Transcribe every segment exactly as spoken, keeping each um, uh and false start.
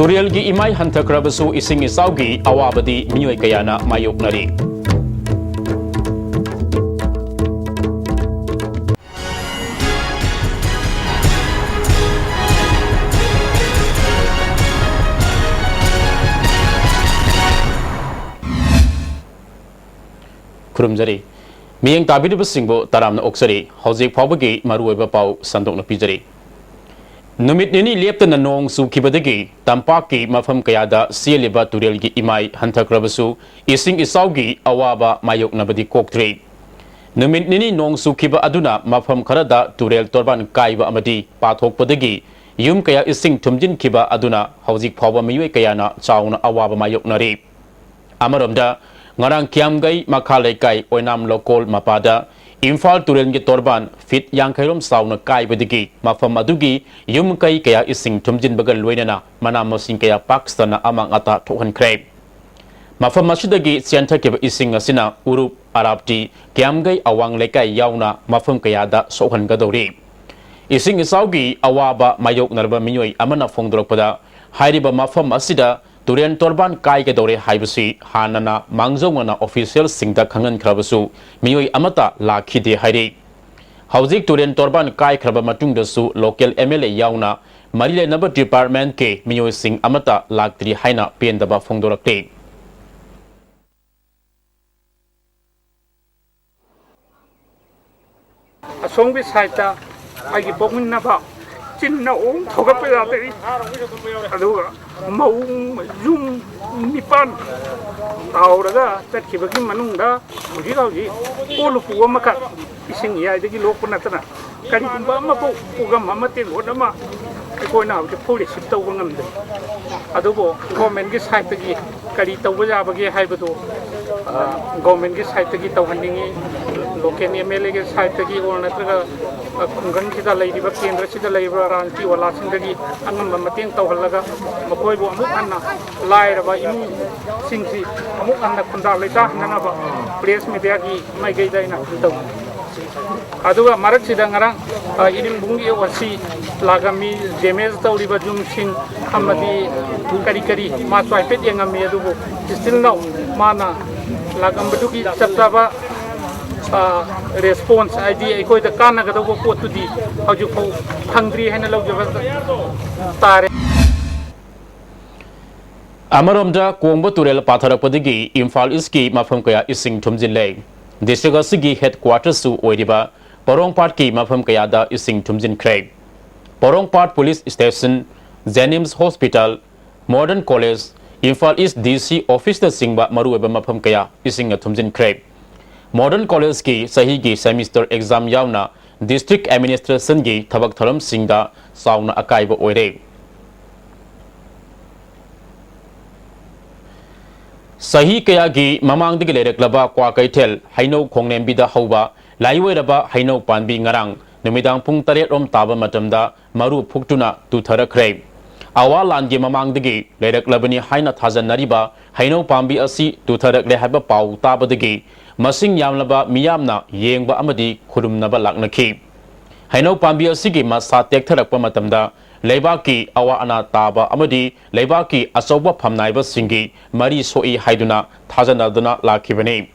ꯇꯨꯔꯦꯜꯒꯤ ꯏꯃꯥꯏ ꯍꯟꯊꯈ꯭ꯔꯕꯁꯨ ꯏꯁꯤꯡ ꯏꯆꯥꯎꯒꯤ ꯑꯋꯥꯕꯗꯤ ꯃꯤꯑꯣꯏ ꯀꯌꯥꯅ ꯃꯥꯌꯣꯛꯅꯔꯤ꯫ ꯈꯨꯔꯨꯝꯖꯔꯤ꯫ ꯃꯤꯠꯌꯦꯡ ꯇꯥꯕꯤꯔꯤꯕꯁꯤꯡꯕꯨ ꯇꯔꯥꯝꯅ ꯑꯣꯛꯆꯔꯤ꯫ ꯍꯧꯖꯤꯛ ꯐꯥꯎꯕꯒꯤ ꯃꯔꯨꯑꯣꯏꯕ ꯄꯥꯎ ꯁꯟꯗꯣꯛꯅ ꯄꯤꯖꯔꯤ꯫ ꯅꯨꯃꯤꯠ ꯅꯤꯅꯤ ꯂꯦꯞꯇꯅ ꯅꯣꯡ ꯆꯨꯈꯤꯕꯗꯒꯤ ꯇꯝꯄꯥꯛꯀꯤ ꯃꯐꯝ ꯀꯌꯥꯗ ꯆꯦꯜꯂꯤꯕ ꯇꯨꯔꯦꯜꯒꯤ ꯏꯃꯥꯏ ꯍꯟꯊꯈ꯭ꯔꯕꯁꯨ ꯏꯁꯤꯡ ꯏꯆꯥꯎꯒꯤ ꯑꯋꯥꯕ ꯃꯥꯌꯣꯛꯅꯕꯗꯤ ꯀꯣꯛꯇ꯭ꯔꯤ꯫ ꯅꯨꯃꯤꯠ ꯅꯤꯅꯤ ꯅꯣꯡ ꯆꯨꯈꯤꯕ ꯑꯗꯨꯅ ꯃꯐꯝ ꯈꯔꯗ ꯇꯨꯔꯦꯜ ꯇꯣꯔꯕꯥꯟ ꯀꯥꯏꯕ ꯑꯃꯗꯤ ꯄꯥꯊꯣꯛꯄꯗꯒꯤ ꯌꯨꯝ ꯀꯌꯥ ꯏꯁꯤꯡ ꯊꯨꯝꯖꯤꯟꯈꯤꯕ ꯑꯗꯨꯅ ꯍꯧꯖꯤꯛ ꯐꯥꯎꯕ ꯃꯤꯑꯣꯏ ꯀꯌꯥꯅ ꯆꯥꯎꯅ ꯑꯋꯥꯕ ꯃꯥꯌꯣꯛꯅꯔꯤ꯫ ꯑꯃꯔꯣꯝꯗ, ꯉꯔꯥꯡ ꯀꯤꯌꯥꯝꯒꯩ ꯃꯈꯥ ꯂꯩꯀꯥꯏ ꯑꯣꯏꯅꯥꯝ ꯂꯧꯀꯣꯜ ꯃꯄꯥꯗ ꯏꯝꯐꯥꯜ ꯇꯨꯔꯦꯜꯒꯤ ꯇꯣꯔꯕꯥꯟ ꯐꯤꯠ ꯌꯥꯡꯈꯩꯔꯣꯝ ꯆꯥꯎꯅ ꯀꯥꯏꯕꯗꯒꯤ ꯃꯐꯝ ꯑꯗꯨꯒꯤ ꯌꯨꯝ ꯀꯩ ꯀꯌꯥ ꯏꯁꯤꯡ ꯊꯨꯝꯖꯤꯟꯕꯒ ꯂꯣꯏꯅꯅ ꯃꯅꯥ ꯃꯁꯤꯡ ꯀꯌꯥ ꯄꯥꯛ ꯁꯟꯅ ꯑꯃꯥꯡ ꯑꯇꯥ ꯊꯣꯛꯍꯟꯈ꯭ꯔꯦ꯫ ꯃꯐꯝ ꯑꯁꯤꯗꯒꯤ ꯆꯦꯟꯊꯈꯤꯕ ꯏꯁꯤꯡ ꯑꯁꯤꯅ ꯎꯔꯨꯞ, ꯑꯔꯥꯞꯇꯤ, ꯀꯤꯌꯥꯝꯒꯩ ꯑꯋꯥꯡ ꯂꯩꯀꯥꯏ ꯌꯥꯎꯅ ꯃꯐꯝ ꯀꯌꯥꯗ ꯁꯣꯛꯍꯟꯒꯗꯧꯔꯤ꯫ ꯏꯁꯤꯡ ꯏꯆꯥꯎꯒꯤ ꯑꯋꯥꯕ ꯃꯥꯌꯣꯛꯅꯔꯕ ꯃꯤꯑꯣꯏ ꯑꯃꯅ ꯐꯣꯡꯗꯣꯔꯛꯄꯗ, ꯍꯥꯏꯔꯤꯕ ꯃꯐꯝ ꯑꯁꯤꯗ ꯇꯨꯔꯦꯜ ꯇꯣꯔꯕꯥꯟ ꯀꯥꯏꯒꯗꯧꯔꯦ ꯍꯥꯏꯕꯁꯤ ꯍꯥꯟꯅꯅ ꯃꯥꯡꯖꯧꯅꯅ ꯑꯣꯐꯤꯁꯤꯌꯦꯜꯁꯤꯡꯗ ꯈꯪꯍꯟꯈ꯭ꯔꯕꯁꯨ ꯃꯤꯑꯣꯏ ꯑꯃꯠꯇ ꯂꯥꯛꯈꯤꯗꯦ ꯍꯥꯏꯔꯤ꯫ ꯍꯧꯖꯤꯛ ꯇꯨꯔꯦꯜ ꯇꯣꯔꯕꯥꯟ ꯀꯥꯏꯈ꯭ꯔꯕ ꯃꯇꯨꯡꯗꯁꯨ ꯂꯣꯀꯦꯜ ꯑꯦꯝ ꯑꯦꯜ ꯑꯦ ꯌꯥꯎꯅ ꯃꯔꯤ ꯂꯩꯅꯕ ꯗꯤꯄꯥꯔꯠꯃꯦꯟꯠꯀꯤ ꯃꯤꯑꯣꯏꯁꯤꯡ ꯑꯃꯠꯇ ꯂꯥꯛꯇ꯭ꯔꯤ ꯍꯥꯏꯅ ꯄꯦꯟꯗꯕ ꯐꯣꯡꯗꯣꯔꯛꯂꯤ꯫ ꯑꯁꯣꯝꯒꯤ ꯁꯥꯏꯠꯇ ꯑꯩꯒꯤ ꯄꯣꯛꯃꯤꯟꯅꯕ ꯆꯤꯟꯅ ꯑꯣꯝ ꯊꯧꯒꯠꯄ ꯌꯥꯗ꯭ꯔꯤ꯫ ꯑꯗꯨꯒ ꯃꯧ ꯌꯨꯝ ꯅꯤꯄꯥꯟ ꯇꯥꯎꯔꯒ ꯆꯠꯈꯤꯕꯒꯤ ꯃꯅꯨꯡꯗ ꯍꯧꯖꯤꯛ ꯍꯧꯖꯤꯛ ꯀꯣꯜ ꯎꯄꯨ ꯑꯃꯈꯛ ꯏꯁꯤꯡ ꯏꯌꯥꯏꯗꯒꯤ ꯂꯣꯛꯄ ꯅꯠꯇꯅ ꯀꯔꯤꯒꯨꯝꯕ ꯑꯃꯐꯥꯎ ꯄꯨꯈꯝ ꯑꯃ ꯇꯦꯡꯀꯣꯠ ꯑꯃ ꯑꯩꯈꯣꯏꯅ ꯍꯧꯖꯤꯛ ꯐꯥꯎ ꯔꯤꯁꯤꯞ ꯇꯧꯕ ꯉꯝꯗ꯭ꯔꯤ꯫ ꯑꯗꯨꯕꯨ ꯒꯣꯔꯃꯦꯟꯒꯤ ꯁꯥꯏꯠꯇꯒꯤ ꯀꯔꯤ ꯇꯧꯕ ꯌꯥꯕꯒꯦ ꯍꯥꯏꯕꯗꯨ, ꯑ, ꯒꯣꯔꯃꯦꯟꯒꯤ ꯁꯥꯏꯠꯇꯒꯤ ꯇꯧꯍꯟꯅꯤꯡꯉꯤ꯫ ꯂꯣꯀꯦꯜ ꯑꯦꯝ ꯑꯦꯜ ꯑꯦꯒꯤ ꯁꯥꯏꯠꯇꯒꯤ ꯑꯣꯔ ꯅꯠꯇ꯭ꯔꯒ, ꯑ, ꯈꯨꯡꯒꯪꯁꯤꯗ ꯂꯩꯔꯤꯕ, ꯀꯦꯟꯗ꯭ꯔꯁꯤꯗ ꯂꯩꯔꯤꯕ ꯔꯥꯖꯅꯤꯇꯤ ꯋꯥꯂꯥꯁꯤꯡꯗꯒꯤ ꯑꯉꯝꯕ ꯃꯇꯦꯡ ꯇꯧꯍꯜꯂꯒ ꯃꯈꯣꯏꯕꯨ ꯑꯃꯨꯛ ꯍꯟꯅ ꯂꯥꯏꯔꯕ ꯏꯃꯨꯡꯁꯤꯡꯁꯤ ꯑꯃꯨꯛ ꯍꯟꯅ ꯈꯨꯟꯗꯥ ꯂꯩꯇꯥꯍꯟꯅꯅꯕ ꯄ꯭ꯔꯦꯁ ꯃꯦꯗꯤꯌꯥꯒꯤ ꯃꯥꯏꯀꯩꯗ ꯑꯩꯅ ꯑꯗꯨꯝ ꯇꯧꯖꯒꯦ꯫ ꯑꯗꯨꯒ ꯃꯔꯛꯁꯤꯗ ꯉꯔꯥꯡ, ꯑ, ꯏꯔꯤꯡꯕꯨꯡꯒꯤ ꯑꯣ ꯁꯤ ꯂꯥꯛꯑꯝꯃꯤ, ꯗꯦꯃꯦꯖ ꯇꯧꯔꯤꯕ ꯌꯨꯝꯁꯤꯡ ꯑꯃꯗꯤ ꯀꯔꯤ ꯀꯔꯤ ꯃꯥꯁꯨ ꯍꯥꯏꯐꯦꯠ ꯌꯦꯡꯉꯝꯃꯤ꯫ ꯑꯗꯨꯕꯨ still now ꯃꯥꯅ ꯂꯥꯛꯑꯝꯕꯗꯨꯒꯤ ꯆꯞ ꯆꯥꯕ, ꯑ, ꯔꯦꯁꯄꯣꯟꯁ, ꯍꯥꯏꯗꯤ ꯑꯩꯈꯣꯏꯗ ꯀꯥꯟꯅꯒꯗꯧꯕ ꯄꯣꯠꯇꯨꯗꯤ ꯍꯧꯖꯤꯛꯐꯥꯎ ꯐꯪꯗ꯭ꯔꯤ ꯍꯥꯏꯅ ꯂꯧꯖꯕ ꯇꯥꯔꯦ꯫ ꯑꯃꯔꯣꯝꯗ, ꯀꯣꯡꯕ ꯇꯨꯔꯦꯜ ꯄꯥꯊꯔꯛꯄꯗꯒꯤ ꯏꯝꯐꯥꯜ ꯏꯁꯀꯤ ꯃꯐꯝ ꯀꯌꯥ ꯏꯁꯤꯡ ꯊꯨꯝꯖꯤꯜꯂꯦ꯫ ꯗꯤꯁꯇ꯭ꯔꯤꯛ ꯑꯁꯤꯒꯤ ꯍꯦꯗꯀ꯭ꯋꯥꯇꯔꯁꯨ ꯑꯣꯏꯔꯤꯕ ꯄꯣꯔꯣꯝꯄꯥꯠꯀꯤ ꯃꯐꯝ ꯀꯌꯥꯗ ꯏꯁꯤꯡ ꯊꯨꯝꯖꯤꯟꯈ꯭ꯔꯦ꯫ ꯄꯣꯔꯣꯝꯄꯥꯠ ꯄꯨꯂꯤꯁ ꯁ꯭ꯇꯦꯁꯟ, ꯖꯦꯅꯤꯝꯁ ꯍꯣꯁꯄꯤꯇꯥꯜ, ꯃꯣꯗꯔꯟ ꯀꯣꯂꯦꯖ, ꯏꯝꯐꯥꯜ ꯏꯁ ꯗꯤ ꯁꯤ ꯑꯣꯐꯤꯁꯅꯆꯤꯡꯕ ꯃꯔꯨꯑꯣꯏꯕ ꯃꯐꯝ ꯀꯌꯥ ꯏꯁꯤꯡꯅ ꯊꯨꯝꯖꯤꯟꯈ꯭ꯔꯦ꯫ ꯃꯣꯗꯔꯟ ꯀꯣꯂꯦꯖꯀꯤ ꯆꯍꯤꯒꯤ ꯁꯦꯃꯤꯁꯇꯔ ꯑꯦꯛꯖꯥꯝ ꯌꯥꯎꯅ ꯗꯤꯁꯇ꯭ꯔꯤꯛ ꯑꯦꯗꯃꯤꯅꯤꯁꯇ꯭ꯔꯦꯁꯟꯒꯤ ꯊꯕꯛ ꯊꯧꯔꯝꯁꯤꯡꯗ ꯆꯥꯎꯅ ꯑꯀꯥꯏꯕ ꯑꯣꯏꯔꯦ꯫ ꯆꯍꯤ ꯀꯌꯥꯒꯤ ꯃꯃꯥꯡꯗꯒꯤ ꯂꯩꯔꯛꯂꯕ ꯀ꯭ꯋꯥꯀꯩꯊꯦꯜ ꯍꯩꯅꯧ ꯈꯣꯡꯂꯦꯝꯕꯤꯗ ꯍꯧꯕ ꯂꯥꯏꯑꯣꯏꯔꯕ ꯍꯩꯅꯧ ꯄꯥꯝꯕꯤ ꯉꯔꯥꯡ ꯅꯨꯃꯤꯗꯥꯡ ꯄꯨꯡ ꯇꯔꯦꯠ ꯔꯣꯝ ꯇꯥꯕ ꯃꯇꯝꯗ ꯃꯔꯨ ꯐꯨꯛꯇꯨꯅ ꯇꯨꯊꯔꯛꯈ꯭ꯔꯦ꯫ ꯑꯋꯥ ꯂꯥꯟꯒꯤ ꯃꯃꯥꯡꯗꯒꯤ ꯂꯩꯔꯛꯂꯕꯅꯤ ꯍꯥꯏꯅ ꯊꯥꯖꯅꯔꯤꯕ ꯍꯩꯅꯧ ꯄꯥꯝꯕꯤ ꯑꯁꯤ ꯇꯨꯊꯔꯛꯂꯦ ꯍꯥꯏꯕ ꯄꯥꯎ ꯇꯥꯕꯗꯒꯤ ꯃꯁꯤꯡ ꯌꯥꯝꯂꯕ ꯃꯤꯌꯥꯝꯅ ꯌꯦꯡꯕ ꯑꯃꯗꯤ ꯈꯨꯔꯨꯝꯅꯕ ꯂꯥꯛꯅꯈꯤ꯫ ꯍꯩꯅꯧ ꯄꯥꯝꯕꯤ ꯑꯁꯤꯒꯤ ꯃꯁꯥ ꯇꯦꯛꯊꯔꯛꯄ ꯃꯇꯝꯗ ꯂꯩꯕꯥꯛꯀꯤ ꯑꯋꯥ ꯑꯅꯥ ꯇꯥꯕ ꯑꯃꯗꯤ ꯂꯩꯕꯥꯛꯀꯤ ꯑꯆꯧꯕ ꯐꯝꯅꯥꯏꯕꯁꯤꯡꯒꯤ ꯃꯔꯤ ꯁꯣꯛꯏ ꯍꯥꯏꯗꯨꯅ ꯊꯥꯖꯅꯗꯨꯅ ꯂꯥꯛꯈꯤꯕꯅꯤ꯫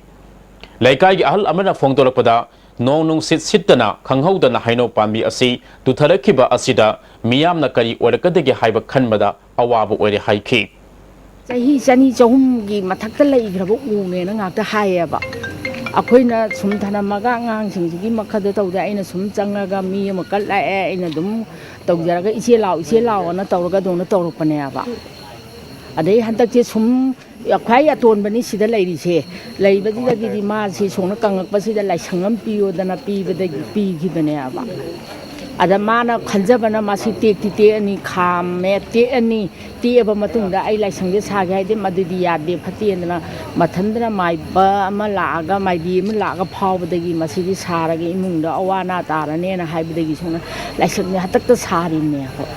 ꯂꯩꯀꯥꯏꯒꯤ ꯑꯍꯜ ꯑꯃꯅ ꯐꯣꯡꯗꯣꯔꯛꯄꯗ, ꯅꯣꯡ ꯅꯨꯡꯁꯤꯠ ꯁꯤꯠꯇꯅ ꯈꯪꯍꯧꯗꯅ ꯍꯩꯅꯧ ꯄꯥꯝꯕꯤ ꯑꯁꯤ ꯇꯨꯊꯔꯛꯈꯤꯕ ꯑꯁꯤꯗ ꯃꯤꯌꯥꯝꯅ ꯀꯔꯤ ꯑꯣꯏꯔꯛꯀꯗꯒꯦ ꯍꯥꯏꯕ ꯈꯟꯕꯗ ꯑꯋꯥꯕ ꯑꯣꯏꯔꯦ ꯍꯥꯏꯈꯤ꯫ ꯆꯍꯤ ꯆꯅꯤ ꯆꯍꯨꯝꯒꯤ ꯃꯊꯛꯇ ꯂꯩꯈ꯭ꯔꯕ ꯎꯅꯦꯅ ꯉꯥꯛꯇ ꯍꯥꯏꯌꯦꯕ꯫ ꯑꯩꯈꯣꯏꯅ ꯁꯨꯝ ꯊꯅꯝꯃꯒ ꯑꯉꯥꯡꯁꯤꯡꯁꯤꯒꯤ ꯃꯈꯥꯗ ꯇꯧꯗꯦ, ꯑꯩꯅ ꯁꯨꯝ ꯆꯪꯉꯒ ꯃꯤ ꯑꯃ ꯀꯠꯂꯛꯑꯦ, ꯑꯩꯅ ꯑꯗꯨꯝ ꯇꯧꯖꯔꯒ, "ꯏꯆꯦ ꯂꯥꯛꯑꯣ, ꯏꯆꯦ ꯂꯥꯛꯑꯣꯅ" ꯇꯧꯔꯒ ꯑꯗꯨꯝꯅ ꯇꯧꯔꯛꯄꯅꯦꯕ꯫ ꯑꯗꯩ ꯍꯟꯗꯛꯁꯦ ꯁꯨꯝ ꯈ꯭ꯋꯥꯏ ꯑꯇꯣꯟꯕꯅꯤ ꯁꯤꯗ ꯂꯩꯔꯤꯁꯦ꯫ ꯂꯩꯕꯗꯨꯗꯒꯤꯗꯤ ꯃꯥꯁꯤ ꯁꯣꯝꯅ ꯀꯪꯉꯛꯄꯁꯤꯗ ꯂꯥꯏꯁꯪ ꯑꯃ ꯄꯤꯌꯣꯗꯅ ꯄꯤꯕꯗꯒꯤ ꯄꯤꯈꯤꯕꯅꯦꯕ꯫ ꯑꯗ ꯃꯥꯅ ꯈꯟꯖꯕꯅ ꯃꯁꯤ ꯇꯦꯛꯇꯤ ꯇꯦꯛꯑꯅꯤ, ꯈꯥꯝꯃꯦ, ꯇꯦꯛꯑꯅꯤ, ꯇꯦꯛꯑꯕ ꯃꯇꯨꯡꯗ ꯑꯩ ꯂꯥꯏꯁꯪꯁꯦ ꯁꯥꯒꯦ ꯍꯥꯏꯗꯤ ꯃꯗꯨꯗꯤ ꯌꯥꯗꯦ, ꯐꯠꯇꯦꯗꯅ ꯃꯊꯟꯗꯅ ꯃꯥꯏꯕ ꯑꯃ ꯂꯥꯛꯑꯒ, ꯃꯥꯏꯕꯤ ꯑꯃ ꯂꯥꯛꯑꯒ ꯐꯥꯎꯕꯗꯒꯤ ꯃꯁꯤꯗꯤ ꯁꯥꯔꯒ ꯏꯃꯨꯡꯗ ꯑꯋꯥ ꯑꯅꯥ ꯇꯥꯔꯅꯦꯅ ꯍꯥꯏꯕꯗꯒꯤ ꯁꯣꯝꯅ ꯂꯥꯏꯁꯪꯁꯦ ꯍꯟꯗꯛꯇ ꯁꯥꯔꯤꯕꯅꯦ ꯑꯩꯈꯣꯏ꯫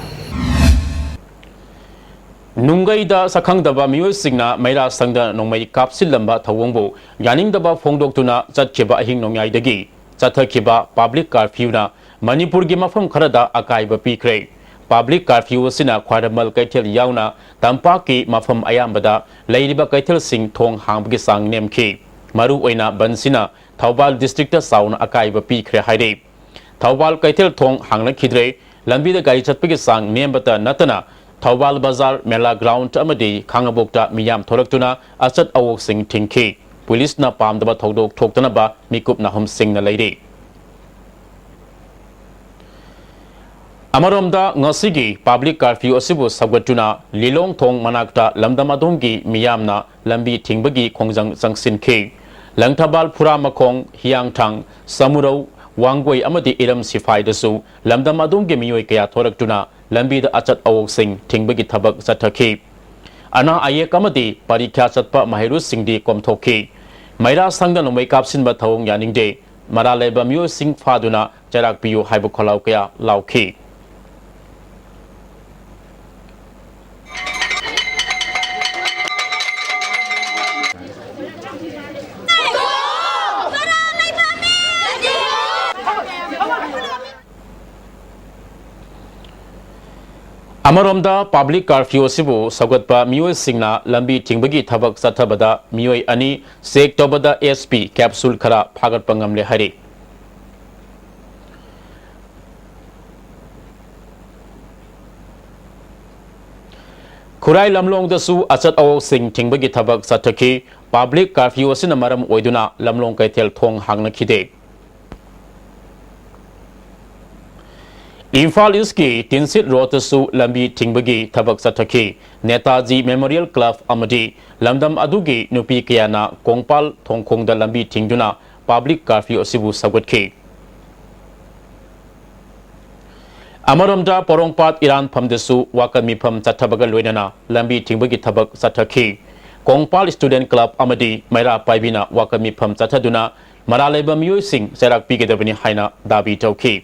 ꯅꯨꯡꯒꯩꯗ ꯁꯛꯈꯪꯗꯕ ꯃꯤꯑꯣꯏꯁꯤꯡꯅ ꯃꯩꯔꯥ ꯁꯪꯗ ꯅꯣꯡꯃꯩ ꯀꯥꯞꯁꯤꯜꯂꯝꯕ ꯊꯧꯑꯣꯡꯕꯨ ꯌꯥꯅꯤꯡꯗꯕ ꯐꯣꯡꯗꯣꯛꯇꯨꯅ ꯆꯠꯈꯤꯕ ꯑꯍꯤꯡ ꯅꯣꯡꯌꯥꯏꯗꯒꯤ ꯆꯠꯊꯈꯤꯕ ꯄꯕ꯭ꯂꯤꯛ ꯀꯥꯔꯐ꯭ꯌꯨꯅ ꯃꯅꯤꯄꯨꯔꯒꯤ ꯃꯐꯝ ꯈꯔꯗ ꯑꯀꯥꯏꯕ ꯄꯤꯈ꯭ꯔꯦ꯫ ꯄꯕ꯭ꯂꯤꯛ ꯀꯥꯔꯐ꯭ꯌꯨ ꯑꯁꯤꯅ ꯈ꯭ꯋꯥꯏꯔꯝꯕꯟ ꯀꯩꯊꯦꯜ ꯌꯥꯎꯅ ꯇꯝꯄꯥꯛꯀꯤ ꯃꯐꯝ ꯑꯌꯥꯝꯕꯗ ꯂꯩꯔꯤꯕ ꯀꯩꯊꯦꯜꯁꯤꯡ ꯊꯣꯡ ꯍꯥꯡꯕꯒꯤ ꯆꯥꯡ ꯅꯦꯝꯈꯤ꯫ ꯃꯔꯨꯑꯣꯏꯅ ꯕꯟꯁꯤꯅ ꯊꯧꯕꯥꯜ ꯗꯤꯁꯇ꯭ꯔꯤꯛꯇ ꯆꯥꯎꯅ ꯑꯀꯥꯏꯕ ꯄꯤꯈ꯭ꯔꯦ ꯍꯥꯏꯔꯤ꯫ ꯊꯧꯕꯥꯜ ꯀꯩꯊꯦꯜ ꯊꯣꯡ ꯍꯥꯡꯅꯈꯤꯗ꯭ꯔꯦ꯫ ꯂꯝꯕꯤꯗ ꯒꯥꯔꯤ ꯆꯠꯄꯒꯤ ꯆꯥꯡ ꯅꯦꯝꯕꯇ ꯅꯠꯇꯅ ꯊꯧꯕꯥꯜ ꯕꯖꯥꯔ, ꯃꯦꯂꯥ ꯒ꯭ꯔꯥꯎꯟꯗ ꯑꯃꯗꯤ ꯈꯥꯉꯕꯣꯛꯇ ꯃꯤꯌꯥꯝ ꯊꯣꯛꯂꯛꯇꯨꯅ ꯑꯆꯠ ꯑꯋꯣꯛꯁꯤꯡ ꯊꯤꯡꯈꯤ꯫ ꯄꯨꯂꯤꯁꯅ ꯄꯥꯝꯗꯕ ꯊꯧꯗꯣꯛ ꯊꯣꯛꯇꯅꯕ ꯃꯤꯀꯨꯞ ꯅꯥꯍꯨꯝꯁꯤꯡꯅ ꯂꯩꯔꯤ꯫ ꯑꯃꯔꯣꯝꯗ ꯉꯁꯤꯒꯤ ꯄꯕ꯭ꯂꯤꯛ ꯀꯥꯔꯐ꯭ꯌꯨ ꯑꯁꯤꯕꯨ ꯁꯧꯒꯠꯇꯨꯅ ꯂꯤꯂꯣꯡ ꯊꯣꯡ ꯃꯅꯥꯛꯇ ꯂꯝꯗꯝ ꯑꯗꯣꯝꯒꯤ ꯃꯤꯌꯥꯝꯅ ꯂꯝꯕꯤ ꯊꯤꯡꯕꯒꯤ ꯈꯣꯡꯖꯪ ꯆꯪꯁꯤꯟꯈꯤ꯫ ꯂꯪꯊꯕꯥꯜ, ꯐꯨꯔꯥꯃꯈꯣꯡ, ꯍꯤꯌꯥꯡꯊꯥꯡ, ꯁꯃꯨꯔꯧ, ꯋꯥꯡꯒꯣꯏ ꯑꯃꯗꯤ ꯏꯔꯝ ꯁꯤꯐꯥꯏꯗꯁꯨ ꯂꯝꯗꯝ ꯑꯗꯣꯝꯒꯤ ꯃꯤꯑꯣꯏ ꯀꯌꯥ ꯊꯣꯔꯛꯇꯨꯅ ꯂꯝꯕꯤꯗ ꯑꯆꯠ ꯑꯋꯣꯛꯁꯤꯡ ꯊꯤꯡꯕꯒꯤ ꯊꯕꯛ ꯆꯠꯊꯈꯤ꯫ ꯑꯅꯥ ꯑꯌꯦꯛ ꯑꯃꯗꯤ ꯄꯔꯤꯈ꯭ꯌꯥ ꯆꯠꯄ ꯃꯍꯩꯔꯣꯏꯁꯤꯡꯗꯤ ꯀꯣꯝꯊꯣꯛꯈꯤ꯫ ꯃꯩꯔꯥ ꯁꯪꯗ ꯅꯣꯡꯃꯩ ꯀꯥꯞꯁꯤꯟꯕ ꯊꯧꯑꯣꯡ ꯌꯥꯅꯤꯡꯗꯦ꯫ ꯃꯔꯥꯜ ꯂꯩꯕ ꯃꯤꯑꯣꯏꯁꯤꯡ ꯐꯥꯗꯨꯅ ꯆꯩꯔꯥꯛ ꯄꯤꯌꯨ ꯍꯥꯏꯕ ꯈꯣꯜꯂꯥꯎ ꯀꯌꯥ ꯂꯥꯎꯈꯤ꯫ ꯑꯃꯔꯣꯝꯗ ꯄꯕ꯭ꯂꯤꯛ ꯀꯥꯔꯐ꯭ꯌꯨ ꯑꯁꯤꯕꯨ ꯁꯧꯒꯠꯄ ꯃꯤꯑꯣꯏꯁꯤꯡꯅ ꯂꯝꯕꯤ ꯊꯤꯡꯕꯒꯤ ꯊꯕꯛ ꯆꯠꯊꯕꯗ ꯃꯤꯑꯣꯏ ꯑꯅꯤ ꯆꯦꯛ ꯇꯧꯕꯗ ꯑꯦꯁ ꯄꯤ ꯀꯦꯞꯁꯨꯜ ꯈꯔ ꯐꯥꯒꯠꯄ ꯉꯝꯂꯦ ꯍꯥꯏꯔꯤ꯫ ꯈꯨꯔꯥꯏ ꯂꯝꯂꯣꯡꯗꯁꯨ ꯑꯆꯠ ꯑꯋꯣꯛꯁꯤꯡ ꯊꯤꯡꯕꯒꯤ ꯊꯕꯛ ꯆꯠꯊꯈꯤ꯫ ꯄꯕ꯭ꯂꯤꯛ ꯀꯥꯔꯐ꯭ꯌꯨ ꯑꯁꯤꯅ ꯃꯔꯝ ꯑꯣꯏꯗꯨꯅ ꯂꯝꯂꯣꯡ ꯀꯩꯊꯦꯜ ꯊꯣꯡ ꯍꯥꯡꯅꯈꯤꯗꯦ꯫ ꯏꯝꯐꯥꯜ ꯏꯁꯀꯤ ꯇꯤꯟꯁꯤꯠ ꯔꯣꯗꯇꯁꯨ ꯂꯝꯕꯤ ꯊꯤꯡꯕꯒꯤ ꯊꯕꯛ ꯆꯠꯊꯈꯤ꯫ ꯅꯦꯇꯥꯖꯤ ꯃꯦꯃꯣꯔꯤꯌꯦꯜ ꯀ꯭ꯂꯕ ꯑꯃꯗꯤ ꯂꯝꯗꯝ ꯑꯗꯨꯒꯤ ꯅꯨꯄꯤ ꯀꯌꯥꯅ ꯀꯣꯡꯄꯥꯜ ꯊꯣꯡꯈꯣꯡꯗ ꯂꯝꯕꯤ ꯊꯤꯡꯗꯨꯅ ꯄꯕ꯭ꯂꯤꯛ ꯀꯥꯔꯐ꯭ꯌꯨ ꯑꯁꯤꯕꯨ ꯁꯧꯒꯠꯈꯤ꯫ ꯑꯃꯔꯣꯝꯗ ꯄꯣꯔꯣꯝꯄꯥꯠ ꯏꯔꯥꯟꯐꯝꯗꯁꯨ ꯋꯥꯀꯠ ꯃꯤꯐꯝ ꯆꯠꯊꯕꯒ ꯂꯣꯏꯅꯅ ꯂꯝꯕꯤ ꯊꯤꯡꯕꯒꯤ ꯊꯕꯛ ꯆꯠꯊꯈꯤ꯫ ꯀꯣꯡꯄꯥꯜ ꯁ꯭ꯇꯨꯗꯦꯟꯠ ꯀ꯭ꯂꯕ ꯑꯃꯗꯤ ꯃꯩꯔꯥ ꯄꯥꯏꯕꯤꯅ ꯋꯥꯀꯠ ꯃꯤꯐꯝ ꯆꯠꯊꯗꯨꯅ ꯃꯔꯥꯜ ꯂꯩꯕ ꯃꯤꯑꯣꯏꯁꯤꯡ ꯆꯩꯔꯥꯛ ꯄꯤꯒꯗꯕꯅꯤ ꯍꯥꯏꯅ ꯗꯥꯕꯤ ꯇꯧꯈꯤ꯫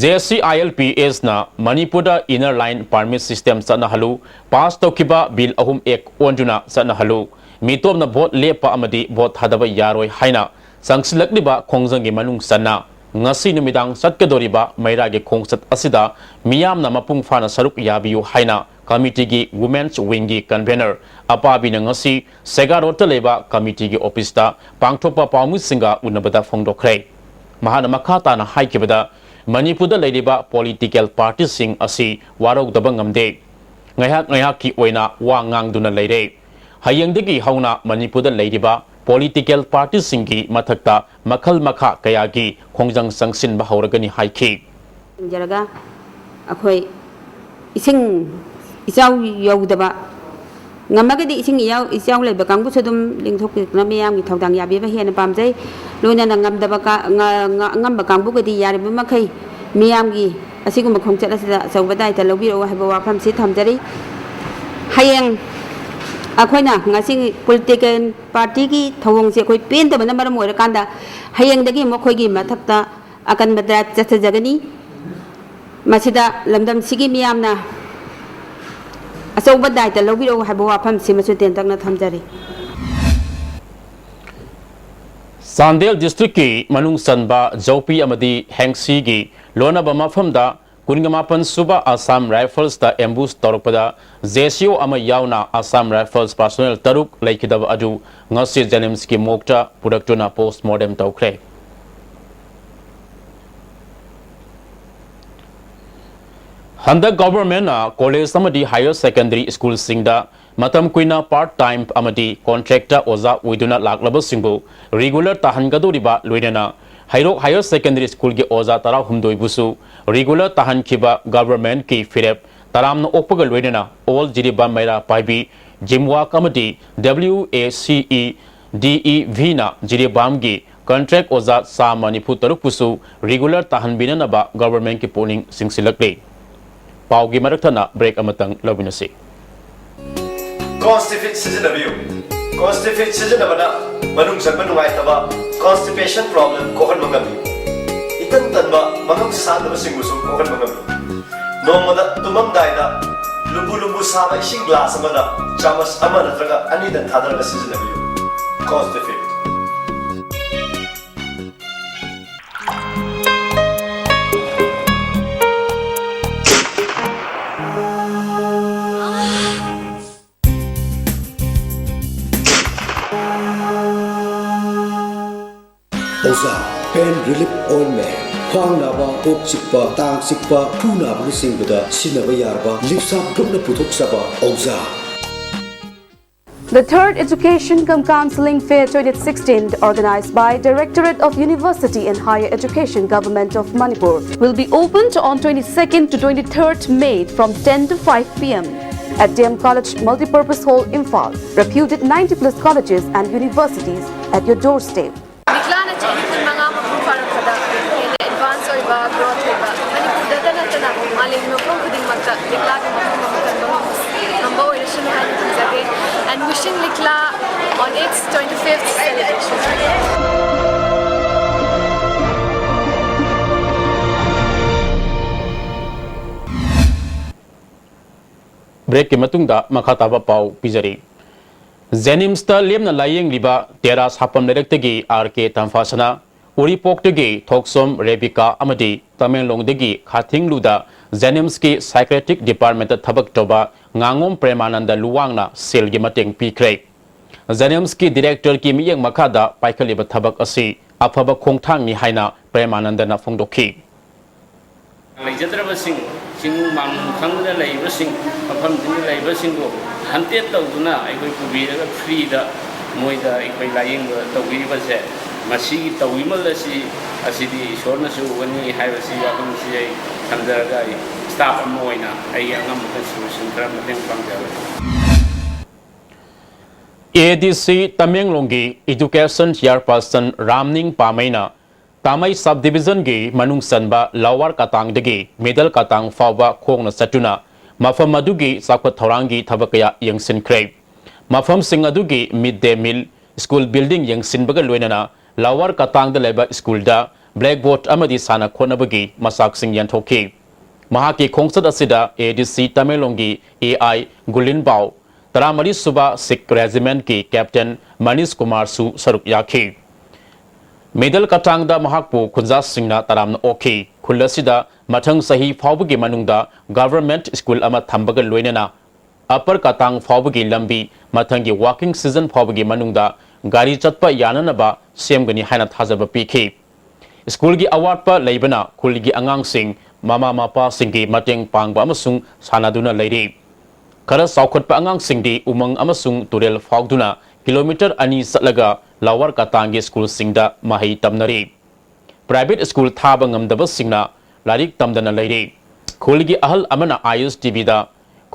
J C I L P ꯑꯦꯁꯅ ꯃꯅꯤꯄꯨꯔꯗ ꯏꯟꯅꯔ ꯂꯥꯏꯟ ꯄꯥꯔꯃꯤꯠ ꯁꯤꯁꯇꯦꯝ ꯆꯠꯅꯍꯜꯂꯨ, ꯄꯥꯁ ꯇꯧꯈꯤꯕ ꯕꯤꯜ ꯑꯍꯨꯝ ꯑꯦꯛ ꯑꯣꯟꯗꯨꯅ ꯆꯠꯅꯍꯜꯂꯨ, ꯃꯤꯇꯣꯞꯅ ꯚꯣꯠ ꯂꯦꯞꯄ ꯑꯃꯗꯤ ꯚꯣꯠ ꯊꯥꯗꯕ ꯌꯥꯔꯣꯏ ꯍꯥꯏꯅ ꯆꯪꯁꯤꯜꯂꯛꯂꯤꯕ ꯈꯣꯡꯖꯪꯒꯤ ꯃꯅꯨꯡ ꯆꯟꯅ ꯉꯁꯤ ꯅꯨꯃꯤꯗꯥꯡ ꯆꯠꯀꯗꯧꯔꯤꯕ ꯃꯩꯔꯥꯒꯤ ꯈꯣꯡꯆꯠ ꯑꯁꯤꯗ ꯃꯤꯌꯥꯝꯅ ꯃꯄꯨꯡ ꯐꯥꯅ ꯁꯔꯨꯛ ꯌꯥꯕꯤꯌꯨ ꯍꯥꯏꯅ committee ꯒꯤ Women's Wing ꯒꯤ convener ꯑꯄꯥꯕꯤꯅ ꯉꯁꯤ ꯁꯦꯒꯥ ꯔꯣꯗꯇ ꯂꯩꯕ committee ꯒꯤ office ꯇ ꯄꯥꯡꯊꯣꯛꯄ ꯄꯥꯎꯃꯤꯁꯤꯡꯒ ꯎꯅꯕꯗ ꯐꯣꯡꯗꯣꯛꯈ꯭ꯔꯦ꯫ ꯃꯍꯥꯛꯅ ꯃꯈꯥ ꯇꯥꯅ ꯍꯥꯏꯈꯤꯕꯗ, ꯃꯅꯤꯄꯨꯔꯗ ꯂꯩꯔꯤꯕ political party ꯁꯤꯡ ꯑꯁꯤ ꯋꯥꯔꯧꯗꯕ ꯉꯝꯗꯦ꯫ ꯉꯥꯏꯍꯥꯛ ꯉꯥꯏꯍꯥꯛꯀꯤ ꯑꯣꯏꯅ ꯋꯥ ꯉꯥꯡꯗꯨꯅ ꯂꯩꯔꯦ꯫ ꯍꯌꯦꯡꯗꯒꯤ ꯍꯧꯅ ꯃꯅꯤꯄꯨꯔꯗ ꯂꯩꯔꯤꯕ political party ꯁꯤꯡꯒꯤ ꯃꯊꯛꯇ ꯃꯈꯜ ꯃꯈꯥ ꯀꯌꯥꯒꯤ ꯈꯣꯡꯖꯪ ꯆꯪꯁꯤꯟꯕ ꯍꯧꯔꯒꯅꯤ ꯍꯥꯏꯈꯤ꯫ ꯊꯝꯖꯔꯒ, ꯑꯩꯈꯣꯏ ꯏꯁꯤꯡ ꯏꯆꯥꯎ ꯌꯧꯗꯕ ꯉꯝꯃꯒꯗꯤ ꯏꯁꯤꯡ ꯏꯌꯥꯎ-, ꯏꯆꯥꯎ ꯂꯩꯕ ꯀꯥꯡꯕꯨꯁꯨ ꯑꯗꯨꯝ ꯂꯦꯡꯊꯣꯛꯄꯤꯗꯨꯅ ꯃꯤꯌꯥꯝꯒꯤ ꯊꯧꯗꯥꯡ ꯌꯥꯕꯤꯕ ꯍꯦꯟꯅ ꯄꯥꯝꯖꯩ꯫ ꯂꯣꯏꯅꯅ ꯉꯝꯗꯕ ꯀꯥ-, ꯉ-, ꯉ-, ꯑꯉꯝꯕ ꯀꯥꯡꯕꯨꯒꯗꯤ ꯌꯥꯔꯤꯕ ꯃꯈꯩ ꯃꯤꯌꯥꯝꯒꯤ ꯑꯁꯤꯒꯨꯝꯕ ꯈꯣꯡꯆꯠ ꯑꯁꯤꯗ ꯑꯆꯧꯕ ꯗꯥꯏꯇ ꯂꯧꯕꯤꯔꯛꯎ ꯍꯥꯏꯕ ꯋꯥꯐꯝꯁꯤ ꯊꯝꯖꯔꯤ꯫ ꯍꯌꯦꯡ ꯑꯩꯈꯣꯏꯅ ꯉꯁꯤ political party ꯒꯤ ꯊꯧꯑꯣꯡꯁꯦ ꯑꯩꯈꯣꯏ ꯄꯦꯟꯗꯕꯅ ꯃꯔꯝ ꯑꯣꯏꯔꯀꯥꯟꯗ, ꯍꯌꯦꯡꯗꯒꯤ ꯑꯃꯨꯛ ꯑꯩꯈꯣꯏꯒꯤ ꯃꯊꯛꯇ ꯑꯀꯟꯕ drive ꯆꯠꯊꯖꯒꯅꯤ꯫ ꯃꯁꯤꯗ ꯂꯝꯗꯝꯁꯤꯒꯤ ꯃꯤꯌꯥꯝꯅ ꯑꯆꯧꯕ ꯗꯥꯏꯇ ꯂꯧꯕꯤꯔꯛꯎ ꯍꯥꯏꯕ ꯋꯥꯐꯝꯁꯤꯃꯁꯨ ꯇꯦꯟꯇꯛꯅ ꯊꯝꯖꯔꯤ꯫ ꯆꯥꯟꯗꯦꯜ district ꯀꯤ ꯃꯅꯨꯡ ꯆꯟꯕ ꯖꯧꯄꯤ ꯑꯃꯗꯤ ꯍꯦꯡꯁꯤꯒꯤ ꯂꯣꯟꯅꯕ ꯃꯐꯝꯗ ꯀꯨꯟꯃꯥꯄꯟ ꯁꯨꯕ Assam Rifles ꯇ ambush ꯇꯧꯔꯛꯄꯗ J C O ꯑꯃ ꯌꯥꯎꯅ Assam Rifles personnel ꯇꯔꯨꯛ ꯂꯩꯈꯤꯗꯕ ꯑꯗꯨ ꯉꯁꯤ JNIMS ꯀꯤ morgue ꯇ ꯄꯨꯔꯛꯇꯨꯅ post mortem ꯇꯧꯈ꯭ꯔꯦ꯫ ꯍꯟꯗꯛ government ꯅ college ꯑꯃꯗꯤ higher secondary school ꯁꯤꯡꯗ ꯃꯇꯝ ꯀꯨꯏꯅ part time ꯑꯃꯗꯤ contract ꯇ ꯑꯣꯖꯥ ꯑꯣꯏꯗꯨꯅ ꯂꯥꯛꯂꯕꯁꯤꯡꯕꯨ regular ꯇꯥꯍꯟꯒꯗꯧꯔꯤꯕ ꯂꯣꯏꯅꯅ ꯍꯩꯔꯣꯛ Higher Secondary School ꯒꯤ ꯑꯣꯖꯥ ꯇꯔꯥꯍꯨꯝꯗꯣꯏꯕꯨꯁꯨ regular ꯇꯥꯍꯟꯈꯤꯕ government ꯀꯤ ꯐꯤꯔꯦꯞ ꯇꯔꯥꯝꯅ ꯑꯣꯛꯄꯒ ꯂꯣꯏꯅꯅ All ꯖꯤꯔꯤꯕꯥꯝ ꯃꯩꯔꯥ ꯄꯥꯏꯕꯤ, GMWAC ꯑꯃꯗꯤ W A C E D E V ꯅ ꯖꯤꯔꯤꯕꯥꯝꯒꯤ contract ꯑꯣꯖꯥ ꯆꯥꯝꯃ ꯅꯤꯐꯨ ꯇꯔꯨꯛꯄꯨꯁꯨ regular ꯇꯥꯍꯟꯕꯤꯅꯅꯕ government ꯀꯤ ꯄꯨꯛꯅꯤꯡ ꯆꯤꯡꯁꯤꯜꯂꯛꯂꯤ꯫ ꯄꯥꯎꯒꯤ ꯃꯔꯛ ꯊꯠꯅ break ꯑꯃꯇꯪ ꯂꯧꯃꯤꯟꯅꯁꯤ꯫ Constipid ꯁꯤꯖꯤꯟꯅꯕꯤꯌꯨ꯫ Constipid ꯁꯤꯖꯤꯟꯅꯕꯅ ꯃꯅꯨꯡ ꯆꯟꯕ ꯅꯨꯡꯉꯥꯏꯇꯕ, constipation problem ꯀꯣꯛꯍꯟꯕ ꯉꯝꯃꯤ꯫ ꯏꯇꯟ ꯇꯟꯕ, ꯃꯉꯝ ꯁꯥꯟꯗꯕꯁꯤꯡꯕꯨꯁꯨ ꯀꯣꯛꯍꯟꯕ ꯉꯝꯃꯤ꯫ ꯅꯣꯡꯃꯗ ꯇꯨꯝꯃꯝꯗꯥꯏꯗ ꯂꯨꯝꯕꯨ ꯂꯨꯝꯕꯨ ꯁꯥꯕ ꯏꯁꯤꯡ glass ꯑꯃꯗ ꯆꯥꯃꯁ ꯑꯃ ꯅꯠꯇ꯭ꯔꯒ ꯑꯅꯤꯗꯪ ꯊꯥꯗꯔꯒ ꯁꯤꯖꯤꯟꯅꯕꯤꯌꯨ꯫ Constipid꯫ ꯑꯣꯖꯥ, pain relief ointment, ꯈ꯭ꯋꯥꯡ ꯅꯥꯕ, ꯀꯣꯛ ꯆꯤꯛꯄ, ꯇꯥꯡ ꯆꯤꯛꯄ, ꯈꯨ ꯅꯥꯕꯅꯆꯤꯡꯕꯗ ꯁꯤꯖꯤꯟꯅꯕ ꯌꯥꯔꯕ ꯂꯤꯞꯁꯥꯞ ꯒ꯭ꯔꯨꯞꯅ ꯄꯨꯊꯣꯛꯆꯕ ꯑꯣꯖꯥ꯫ The third Education cum Counselling Fair twenty sixteen, organized by Directorate of University and Higher Education, Government of Manipur, will be opened on twenty-second to twenty-third May from ten to five p m at D M College Multipurpose Hall, Imphal. Reputed ninety plus colleges and universities at your doorstep. ꯂꯤꯛꯂꯥꯅ ꯆꯍꯤ ꯀꯨꯟꯃꯉꯥ ꯃꯄꯨꯡ ꯐꯥꯔꯛꯄꯗ ꯍꯦꯟꯅ advance ꯑꯣꯏꯕ growth ꯑꯣꯏꯕ ꯃꯅꯤꯄꯨꯔꯗ ꯅꯠꯇꯅ ꯃꯥꯂꯦꯝꯒꯤ ꯃꯐꯝ ꯈꯨꯗꯤꯡꯃꯛꯇ ꯂꯤꯛꯂꯥꯒꯤ ꯃꯐꯝ ꯑꯃ ꯀꯟꯕ ꯉꯝꯕ ꯑꯣꯏꯔꯁꯅꯨ ꯍꯥꯏꯅ ꯈꯟꯖꯒꯦ꯫ And wishing Likla on its twenty-fifth celebration. ꯕ꯭ꯔꯦꯛꯀꯤ ꯃꯇꯨꯡꯗ ꯃꯈꯥ ꯇꯥꯕ ꯄꯥꯎ ꯄꯤꯖꯔꯤ꯫ ꯖꯦꯅꯤꯝꯁꯇ ꯂꯦꯝꯅ ꯂꯥꯌꯦꯡꯂꯤꯕ ꯇꯦꯔꯥ ꯁꯥꯐꯝ ꯂꯩꯔꯛꯇꯒꯤ ꯑꯥꯔ ꯀꯦ ꯇꯝꯐꯥꯁꯅꯥ, ꯎꯔꯤꯄꯣꯛꯇꯒꯤ ꯊꯣꯛꯁꯣꯝ ꯔꯦꯕꯤꯀꯥ ꯑꯃꯗꯤ ꯇꯃꯦꯡꯂꯣꯡꯗꯒꯤ ꯈꯥꯊꯤꯡꯂꯨꯗ ꯖꯦꯅꯤꯝꯁꯀꯤ ꯁꯥꯏꯀ꯭ꯔꯦꯇꯤꯛ ꯗꯤꯄꯥꯔꯠꯃꯦꯟꯇ ꯊꯕꯛ ꯇꯧꯕ ꯉꯥꯉꯣꯝ ꯄ꯭ꯔꯦꯃꯥꯅꯟꯗ ꯂꯨꯋꯥꯡꯅ ꯁꯦꯜꯒꯤ ꯃꯇꯦꯡ ꯄꯤꯈ꯭ꯔꯦ꯫ ꯖꯦꯅꯤꯝꯁꯀꯤ ꯗꯤꯔꯦꯛꯇꯔꯒꯤ ꯃꯤꯠꯌꯦꯡ ꯃꯈꯥꯗ ꯄꯥꯏꯈꯠꯂꯤꯕ ꯊꯕꯛ ꯑꯁꯤ ꯑꯐꯕ ꯈꯣꯡꯊꯥꯡꯅꯤ ꯍꯥꯏꯅ ꯄ꯭ꯔꯦꯃꯥꯅꯟꯗꯅ ꯐꯣꯡꯗꯣꯛꯈꯤ꯫ ꯂꯩꯖꯗ꯭ꯔꯕꯁꯤꯡ, ꯆꯤꯡꯅꯨꯡ ꯃꯥꯅꯨꯡ ꯈꯪꯗꯅ ꯂꯩꯕꯁꯤꯡ, ꯃꯐꯝꯁꯤꯡꯗ ꯂꯩꯕꯁꯤꯡꯕꯨ ꯍꯟꯇꯦꯠ ꯇꯧꯗꯨꯅ ꯑꯩꯈꯣꯏ ꯄꯨꯕꯤꯔꯒ ꯐ꯭ꯔꯤꯗ ꯃꯣꯏꯗ ꯑꯩꯈꯣꯏ ꯂꯥꯌꯦꯡꯕ ꯇꯧꯕꯤꯔꯤꯕꯁꯦ, ꯃꯁꯤꯒꯤ ꯇꯧꯕꯤꯃꯜ ꯑꯁꯤ, ꯑꯁꯤꯗꯤ ꯏꯁꯣꯔꯅꯁꯨ ꯎꯒꯅꯤ ꯍꯥꯏꯕꯁꯤ ꯋꯥꯐꯝꯁꯤ ꯑꯩ ꯊꯝꯖꯔꯒ, ꯑꯩ ꯁ꯭ꯇꯥꯐ ꯑꯃ ꯑꯣꯏꯅ ꯑꯩꯒꯤ ꯑꯉꯝꯕ ꯀꯟꯇ꯭ꯔꯤꯕ꯭ꯌꯨꯁꯟ ꯈꯔ ꯃꯇꯦꯡ ꯄꯥꯡꯖꯕꯅꯤ꯫ ꯑꯦ ꯗꯤ ꯁꯤ ꯇꯃꯦꯡꯂꯣꯡꯒꯤ ꯏꯗꯨꯀꯦꯁꯟ ꯆꯤꯌꯥꯔꯄꯔꯁꯟ ꯔꯥꯝꯅꯤꯡ ꯄꯥꯃꯩꯅ ꯇꯥꯃꯩ ꯁꯕ ꯗꯤꯕꯤꯖꯟꯒꯤ ꯃꯅꯨꯡ ꯆꯟꯕ ꯂꯋꯥꯔ ꯀꯇꯥꯡꯗꯒꯤ ꯃꯤꯗꯜ ꯀꯇꯥꯡ ꯐꯥꯎꯕ ꯈꯣꯡꯅ ꯆꯠꯇꯨꯅ ꯃꯐꯝ ꯑꯗꯨꯒꯤ ꯆꯥꯎꯈꯠ ꯊꯧꯔꯥꯡꯒꯤ ꯊꯕꯛ ꯀꯌꯥ ꯌꯦꯡꯁꯤꯟꯈ꯭ꯔꯦ꯫ ꯃꯐꯝꯁꯤꯡ ꯑꯗꯨꯒꯤ ꯃꯤꯗ ꯗꯦ ꯃꯤꯜ, ꯁ꯭ꯀꯨꯜ ꯕꯤꯜꯗꯤꯡ ꯌꯦꯡꯁꯤꯟꯕꯒ ꯂꯣꯏꯅꯅ ꯂꯋꯥꯔ ꯀꯇꯥꯡꯗ ꯂꯩꯕ ꯁ꯭ꯀꯨꯜꯗ ꯕ꯭ꯂꯦꯛꯕꯣꯔꯗ ꯑꯃꯗꯤ ꯁꯥꯟꯅ ꯈꯣꯠꯅꯕꯒꯤ ꯃꯆꯥꯛꯁꯤꯡ ꯌꯦꯟꯊꯣꯛꯈꯤ꯫ ꯃꯍꯥꯛꯀꯤ ꯈꯣꯡꯆꯠ ꯑꯁꯤꯗ ꯑꯦ ꯗꯤ ꯁꯤ ꯇꯃꯦꯡꯂꯣꯡꯒꯤ ꯑꯦ ꯑꯥꯏ ꯒꯨꯂꯤꯟꯕꯥꯎ, ꯇꯔꯥꯃꯔꯤ ꯁꯨꯕ ꯁꯤꯈ ꯔꯦꯖꯤꯃꯦꯟꯠꯀꯤ ꯀꯦꯞꯇꯦꯟ ꯃꯅꯤꯁ ꯀꯨꯃꯥꯔꯁꯨ ꯁꯔꯨꯛ ꯌꯥꯈꯤ꯫ ꯃꯤꯗꯜ ꯀꯇꯥꯡꯗ ꯃꯍꯥꯛꯄꯨ ꯈꯨꯟꯖꯥꯁꯤꯡꯅ ꯇꯔꯥꯝꯅ ꯑꯣꯛꯈꯤ꯫ ꯈꯨꯜ ꯑꯁꯤꯗ ꯃꯊꯪ ꯆꯍꯤ ꯐꯥꯎꯕꯒꯤ ꯃꯅꯨꯡꯗ ꯒꯚꯔꯟꯃꯦꯟꯠ ꯁ꯭ꯀꯨꯜ ꯑꯃ ꯊꯝꯕꯒ ꯂꯣꯏꯅꯅ ꯑꯄꯔ ꯀꯇꯥꯡ ꯐꯥꯎꯕꯒꯤ ꯂꯝꯕꯤ ꯃꯊꯪꯒꯤ ꯋꯥꯀꯤꯡ ꯁꯤꯖꯟ ꯐꯥꯎꯕꯒꯤ ꯃꯅꯨꯡꯗ ꯒꯥꯔꯤ ꯆꯠꯄ ꯌꯥꯅꯅꯕ ꯁꯦꯝꯒꯅꯤ ꯍꯥꯏꯅ ꯊꯥꯖꯕ ꯄꯤꯈꯤ꯫ ꯁ꯭ꯀꯨꯜꯒꯤ ꯑꯋꯥꯠꯄ ꯂꯩꯕꯅ ꯈꯨꯜꯒꯤ ꯑꯉꯥꯡꯁꯤꯡ ꯃꯃꯥ ꯃꯄꯥꯁꯤꯡꯒꯤ ꯃꯇꯦꯡ ꯄꯥꯡꯕ ꯑꯃꯁꯨꯡ ꯁꯥꯟꯅꯗꯨꯅ ꯂꯩꯔꯤ꯫ ꯈꯔ ꯆꯥꯎꯈꯠꯄ ꯑꯉꯥꯡꯁꯤꯡꯗꯤ ꯎꯃꯪ ꯑꯃꯁꯨꯡ ꯇꯨꯔꯦꯜ ꯐꯥꯎꯗꯨꯅ ꯀꯤꯂꯣꯃꯤꯇꯔ ꯑꯅꯤ ꯆꯠꯂꯒ ꯂꯋꯥꯔ ꯀꯇꯥꯡꯒꯤ ꯁ꯭ꯀꯨꯜꯁꯤꯡꯗ ꯃꯍꯩ ꯇꯝꯅꯔꯤ꯫ ꯄ꯭ꯔꯥꯏꯚꯦꯠ ꯁ꯭ꯀꯨꯜ ꯊꯥꯕ ꯉꯝꯗꯕꯁꯤꯡꯅ ꯂꯥꯏꯔꯤꯛ ꯇꯝꯗꯅ ꯂꯩꯔꯤ꯫ ꯈꯨꯜꯒꯤ ꯑꯍꯜ ꯑꯃꯅ ꯑꯥꯏ ꯑꯦꯁ ꯇꯤ ꯚꯤꯗ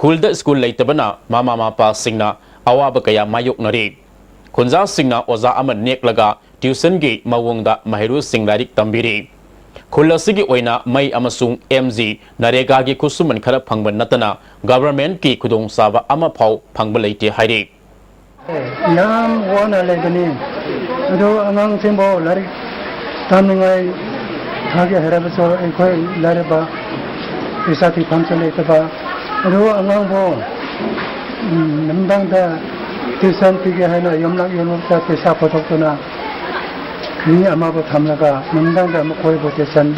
ꯈꯨꯜꯗ ꯁ꯭ꯀꯨꯜ ꯂꯩꯇꯕꯅ ꯃꯃꯥ ꯃꯄꯥꯁꯤꯡꯅ ꯑꯋꯥꯕ ꯀꯌꯥ ꯃꯥꯌꯣꯛꯅꯔꯤ꯫ ꯈꯨꯟꯖꯥꯁꯤꯡꯅ ꯑꯣꯖꯥ ꯑꯃ ꯅꯦꯛꯂꯒ ꯇ꯭ꯌꯨꯁꯟꯒꯤ ꯃꯑꯣꯡꯗ ꯃꯍꯩꯔꯣꯏꯁꯤꯡ ꯂꯥꯏꯔꯤꯛ ꯇꯝꯕꯤꯔꯤ꯫ ꯈꯨꯜ ꯑꯁꯤꯒꯤ ꯑꯣꯏꯅ ꯃꯩ ꯑꯃꯁꯨꯡ ꯑꯦꯝ ꯖꯤ ꯅꯔꯦꯒꯥꯒꯤ ꯈꯨꯠꯁꯨꯃꯟ ꯈꯔ ꯐꯪꯕ ꯅꯠꯇꯅ ꯒꯚꯔꯟꯃꯦꯟꯠꯀꯤ ꯈꯨꯗꯣꯡꯆꯥꯕ ꯑꯃꯐꯥꯎ ꯐꯪꯕ ꯂꯩꯇꯦ ꯍꯥꯏꯔꯤ꯫ ꯌꯥꯝ ꯋꯥꯅ ꯂꯩꯕꯅꯤ꯫ ꯑꯗꯨ ꯑꯉꯥꯡꯁꯤꯡꯕꯨ ꯂꯥꯏꯔꯤꯛ ꯇꯝꯅꯤꯡꯉꯥꯏ ꯊꯥꯒꯦ ꯍꯥꯏꯔꯕꯁꯨ ꯑꯩꯈꯣꯏ ꯂꯥꯏꯔꯕ, ꯄꯩꯁꯥ ꯊꯤꯐꯝꯁꯨ ꯂꯩꯇꯕ꯫ ꯑꯗꯨ ꯑꯉꯥꯡꯕꯨ, ꯎꯝ, ꯅꯨꯡꯗꯥꯡꯗ ꯇ꯭ꯌꯨꯁꯟ ꯄꯤꯒꯦ ꯍꯥꯏꯅ ꯌꯨꯝꯂꯛ ꯌꯨꯝꯂꯛꯇ ꯄꯩꯁꯥ ꯄꯨꯊꯣꯛꯇꯨꯅ ꯃꯤ ꯑꯃꯕꯨ ꯊꯝꯂꯒ ꯅꯨꯡꯗꯥꯡꯗ ꯃꯈꯣꯏꯕꯨ ꯇ꯭ꯌꯨꯁꯟ